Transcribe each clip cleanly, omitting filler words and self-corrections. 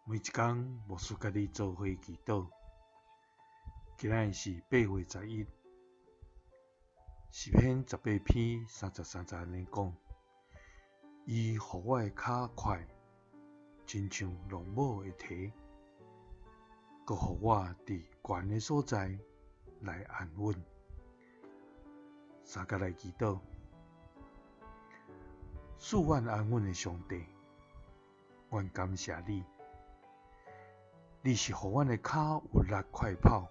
每一工牧師佮你做伙祈禱。今仔日是8月11，詩篇18篇33節按呢講：伊予我的跤快，親像駱馬的蹄，閣予我佇懸的所在來安穩。三佮來祈禱，賜阮安穩的上帝，阮感謝你。你是予阮的跤有力快跑，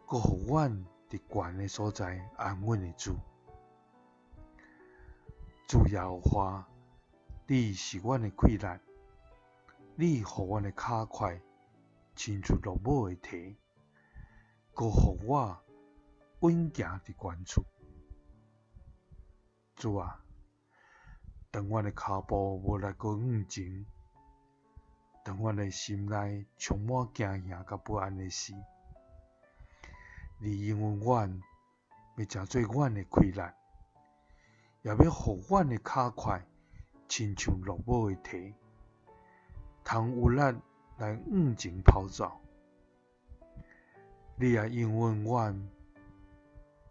閣予阮佇懸的所在安穩的主。主耶和華，你是阮的氣力，你予阮的跤快，親像駱馬的蹄，閣予我穩行佇懸處。主啊，當阮的跤步無力閣向前，當阮的心內充滿驚嚇佮不安的時，你應允阮，欲成做阮的氣力，也欲予阮的跤快，親像駱馬的蹄，通有力來向前跑走。你也應允阮，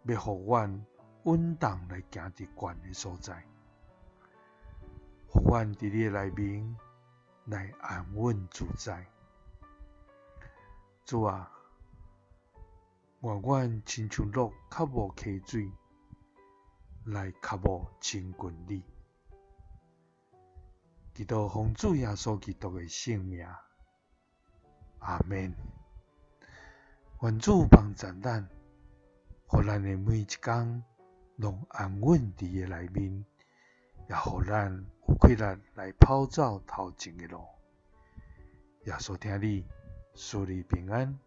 欲予阮穩當來行佇懸的所在，予阮佇你的內面來安穩自在。主啊，願阮親像鹿渴慕溪水，來渴慕親近你。祈禱奉主耶穌基督的聖名，阿們。願主幫助咱，予咱的每一工攏安穩佇伊的內面，也予咱有氣力來跑走頭前的路。耶穌疼你，賜你平安。